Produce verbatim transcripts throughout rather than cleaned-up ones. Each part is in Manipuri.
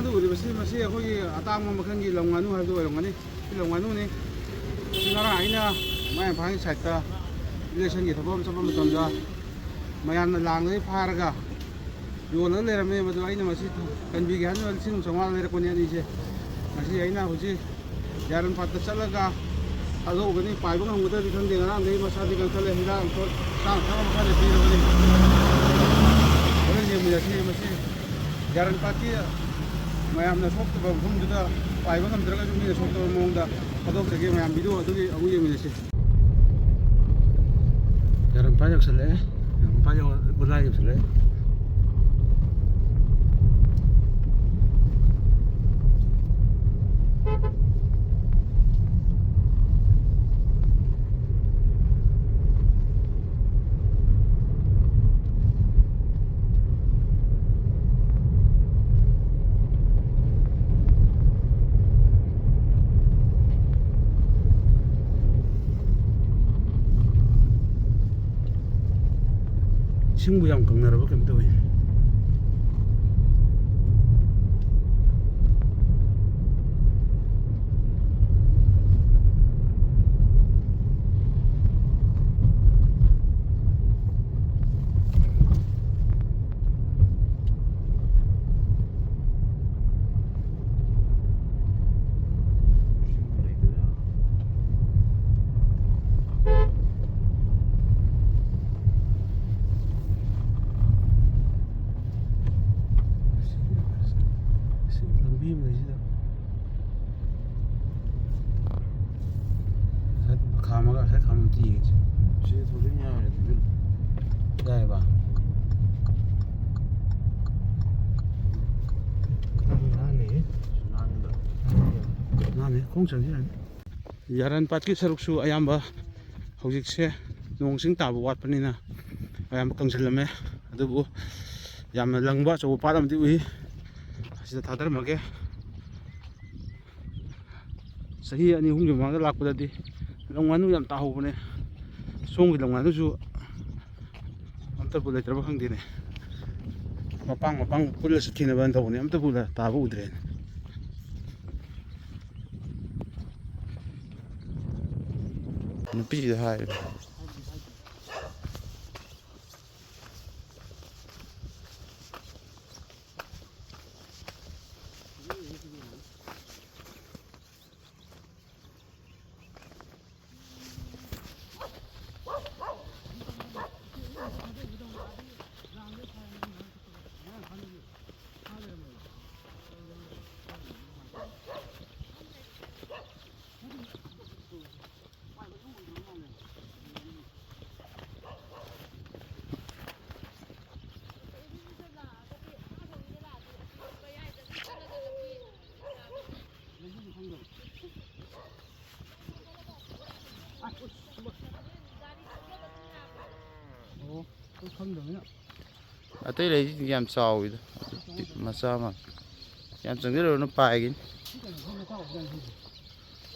ꯑꯗꯨ ꯎꯔꯤꯕꯁꯤ, ꯃꯁꯤ ꯑꯩꯈꯣꯏꯒꯤ ꯑꯇꯥꯡꯕ ꯃꯈꯜꯒꯤ ꯂꯝ ꯉꯥꯅꯨ ꯍꯥꯏꯕꯗꯨ ꯑꯣꯏꯔꯝꯒꯅꯤ꯫ ꯁꯤ ꯂꯝ ꯉꯥꯅꯨꯅꯤ꯫ ꯁꯤ ꯉꯔꯥꯡ ꯑꯩꯅ ꯃꯌꯥꯡ ꯏꯝꯐꯥꯜꯒꯤ ꯁꯥꯏꯠꯇ ꯏꯂꯦꯛꯁꯟꯒꯤ ꯊꯕꯛ ꯑꯃ ꯆꯠꯄ ꯃꯇꯝꯗ ꯃꯌꯥꯝꯅ ꯂꯥꯡꯗꯒꯤ ꯐꯥꯔꯒ ꯌꯣꯜꯂꯒ ꯂꯩꯔꯝꯃꯦ꯫ ꯃꯗꯨ ꯑꯩꯅ ꯃꯁꯤ ꯀꯟꯕꯤꯒꯦ ꯍꯥꯏꯅ ꯂꯤꯁꯤꯡ ꯆꯥꯝꯃꯉꯥ ꯂꯩꯔꯛꯄꯅꯤ ꯑꯅꯤꯁꯦ꯫ ꯃꯁꯤ ꯑꯩꯅ ꯍꯧꯖꯤꯛ ꯌꯥꯔꯟ ꯄꯥꯠꯇ ꯆꯠꯂꯒ ꯊꯥꯗꯣꯛꯎꯒꯅꯤ꯫ ꯄꯥꯏꯕ ꯉꯝꯒꯗ꯭ꯔꯗꯤ ꯈꯪꯗꯦ꯫ ꯉꯔꯥꯡꯗꯒꯤ ꯃꯁꯥꯗꯤ ꯀꯟꯈꯠꯂꯦ꯫ ꯍꯤꯗꯥꯛ ꯂꯥꯡꯊꯛ ꯆꯥꯅ ꯊꯛꯅꯕ ꯈꯔꯗꯤ ꯄꯤꯔꯕꯅꯤ꯫ ꯍꯣꯔꯦꯟ ꯌꯦꯡꯃꯤꯟꯅꯁꯤ꯫ ꯃꯁꯤ ꯌꯥꯔꯟ ꯄꯥꯠꯀꯤ ꯃꯌꯥꯝꯅ ꯁꯣꯛꯇꯕ ꯃꯐꯝꯗꯨꯗ ꯄꯥꯏꯕ ꯉꯝꯗ꯭ꯔꯒꯁꯨ ꯃꯤꯅ ꯁꯣꯛꯇꯕ ꯃꯑꯣꯡꯗ ꯊꯥꯗꯣꯛꯆꯒꯦ꯫ ꯃꯌꯥꯝ ꯚꯤꯗꯤꯑꯣ ꯑꯗꯨꯒꯤ ꯑꯃꯨꯛ ꯌꯦꯡꯃꯤꯟꯅꯁꯤ꯫ ꯌꯥꯔꯟꯄꯥꯠ ꯌꯧꯁꯜꯂꯛꯑꯦ꯫ ꯌꯥꯔꯟꯄꯥꯠ ꯌꯧ-, ꯒꯨꯂꯥꯏ ꯌꯧꯁꯜꯂꯛꯑꯦ꯫ ꯏꯁꯤꯡꯕꯨ ꯌꯥꯝ ꯀꯪꯅꯔꯕ ꯀꯩꯅꯣꯝ ꯇꯧꯋꯤ꯫ ꯁꯤ ꯂꯝꯕꯤ ꯑꯃ ꯂꯩꯁꯤꯗ꯫ ꯉꯁꯥꯏ ꯈꯥꯝꯃꯒ, ꯉꯁꯥꯏ ꯈꯥꯝꯃ ꯑꯝꯇ ꯌꯦꯡꯁꯤ꯫ ꯁꯤ ꯊꯧꯖꯤꯟ ꯌꯥꯔꯦ, ꯊꯧꯖꯤꯟ꯫ ꯌꯥꯏꯌꯦꯕ? ꯅꯥꯟꯅꯤ꯫ ꯅꯥꯟꯗ꯫ ꯅꯥꯟꯅꯤ, ꯈꯣꯡ ꯆꯪꯁꯤꯜꯂꯅꯤ꯫ ꯌꯥꯔꯟ ꯄꯥꯠꯀꯤ ꯁꯔꯨꯛꯁꯨ ꯑꯌꯥꯝꯕ ꯍꯧꯖꯤꯛꯁꯦ ꯅꯣꯡ ꯆꯤꯡ ꯇꯥꯕ ꯋꯥꯠꯄꯅꯤꯅ ꯑꯌꯥꯝꯕ ꯀꯪꯁꯤꯜꯂꯝꯃꯦ꯫ ꯑꯗꯨꯕꯨ ꯌꯥꯝꯅ ꯂꯪꯕ ꯑꯆꯧꯕ ꯄꯥꯠ ꯑꯃꯗꯤ ꯎꯏ꯫ ꯑꯁꯤꯗ ꯊꯥꯗꯔꯝꯃꯒꯦ꯫ ꯆꯍꯤ ꯑꯅꯤ ꯑꯍꯨꯝꯒꯤ ꯃꯃꯥꯡꯗ ꯂꯥꯛꯄꯗꯗꯤ ꯂꯝ ꯉꯥꯅꯨ ꯌꯥꯝ ꯇꯥꯍꯧꯕꯅꯦ꯫ ꯁꯣꯝꯒꯤ ꯂꯝ ꯉꯥꯅꯨꯁꯨ ꯑꯝꯇꯕꯨ ꯂꯩꯇ꯭ꯔꯕ ꯈꯪꯗꯦꯅꯦ꯫ ꯃꯄꯥꯡ ꯃꯄꯥꯡ ꯄꯨꯜꯂ ꯆꯠꯈꯤꯅꯕꯅ ꯇꯧꯕꯅꯦ, ꯑꯝꯇꯕꯨ ꯇꯥꯕ ꯎꯗ꯭ꯔꯦꯅꯦ꯫ ꯅꯨꯄꯤꯁꯤꯗ ꯍꯥꯏꯔꯦ꯫ ꯑꯣ, ꯑꯩ ꯈꯪꯗꯕꯅꯤꯅ꯫ ꯑꯇꯩ ꯂꯩꯁꯤꯗꯤ ꯌꯥꯝ ꯆꯥꯎꯋꯤꯗ꯫ ꯃꯆꯥ ꯑꯃ꯫ ꯌꯥꯝ ꯆꯪꯁꯤꯜꯂꯨꯔꯅꯨ, ꯄꯥꯏꯒꯤꯅꯤ꯫ ꯁꯤ ꯀꯩꯅꯣ ꯈꯔ ꯃꯆꯥ ꯑꯣꯏꯕꯖꯥꯠꯅꯤ ꯁꯤꯁꯦ꯫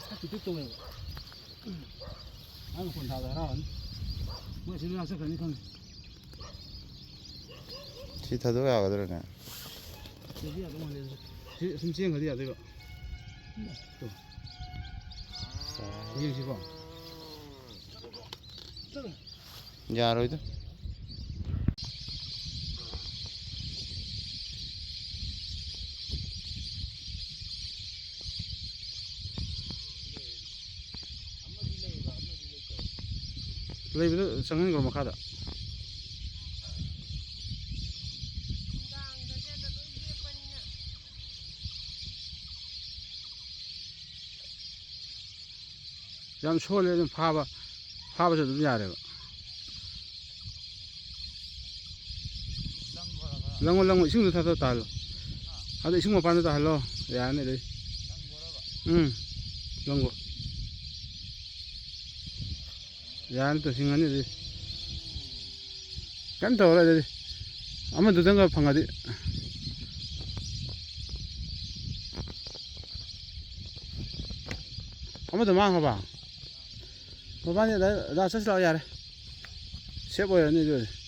ꯈꯔ ꯄꯤꯛꯇꯛ ꯇꯧꯋꯦꯕ꯫ ꯃꯥꯏ ꯃꯈꯣꯟ ꯇꯥꯕꯗ ꯍꯔꯥꯎꯔꯅꯤ꯫ ꯃꯣꯏ ꯑꯁꯤ ꯂꯣꯏ ꯆꯠꯈ꯭ꯔꯅꯤ ꯈꯪꯉꯦ꯫ ꯁꯤ ꯊꯥꯗꯣꯛ ꯌꯥꯒꯗ꯭ꯔꯅꯦ? ꯁꯤꯗꯤ ꯌꯥꯗꯧ ꯃꯥꯜꯂꯦ ꯑꯗꯨꯁꯨ꯫ ꯁꯤ ꯁꯨꯝ ꯆꯦꯟꯈ꯭ꯔꯗꯤ ꯌꯥꯗꯣꯏꯕ꯫ ꯇꯣ꯫ ꯌꯦꯡꯁꯤꯀꯣ꯫ ꯆꯠꯂꯣ꯫ ꯌꯥꯔꯣꯏꯗ꯫ ꯂꯩꯕꯗ ꯆꯪꯍꯟꯈ꯭ꯔꯣ ꯃꯈꯥꯗ꯫ ꯌꯥꯝ ꯁꯣꯜꯂꯦ, ꯑꯗꯨꯝ ꯐꯥꯕ, ꯐꯥꯕꯁꯨ ꯑꯗꯨꯝ ꯌꯥꯔꯦꯕ꯫ ꯂꯪꯉꯣ, ꯂꯪꯉꯣ, ꯏꯁꯤꯡꯗꯣ ꯊꯥꯗꯣꯛ ꯇꯥꯍꯜꯂꯣ꯫ ꯑꯗꯣ ꯏꯁꯤꯡ ꯃꯄꯥꯟꯗ ꯇꯥꯍꯜꯂꯣ꯫ ꯌꯥꯔꯅꯤ ꯑꯗꯩ꯫ ꯎꯝ, ꯂꯪꯒꯣ꯫ ꯌꯥꯔꯅꯤ, ꯇꯣ, ꯍꯤꯡꯉꯅꯤ ꯑꯗꯨꯗꯤ꯫ ꯀꯩꯝ ꯇꯧꯔꯔꯣꯏ ꯑꯗꯨꯗꯤ꯫ ꯑꯃꯗꯨꯗꯪꯒ ꯐꯪꯉꯗꯤ꯫ ꯑꯃꯗꯣ ꯃꯥꯡꯈ꯭ꯔꯕ? ꯃꯕꯥꯅꯤ ꯑꯗ, ꯑꯗ ꯆꯠꯁꯤ ꯂꯥꯛꯑꯣ ꯌꯥꯔꯦ꯫ ꯁꯦꯞ ꯑꯣꯏꯔꯅꯤ ꯑꯗꯨ ꯑꯣꯏꯔꯗꯤ꯫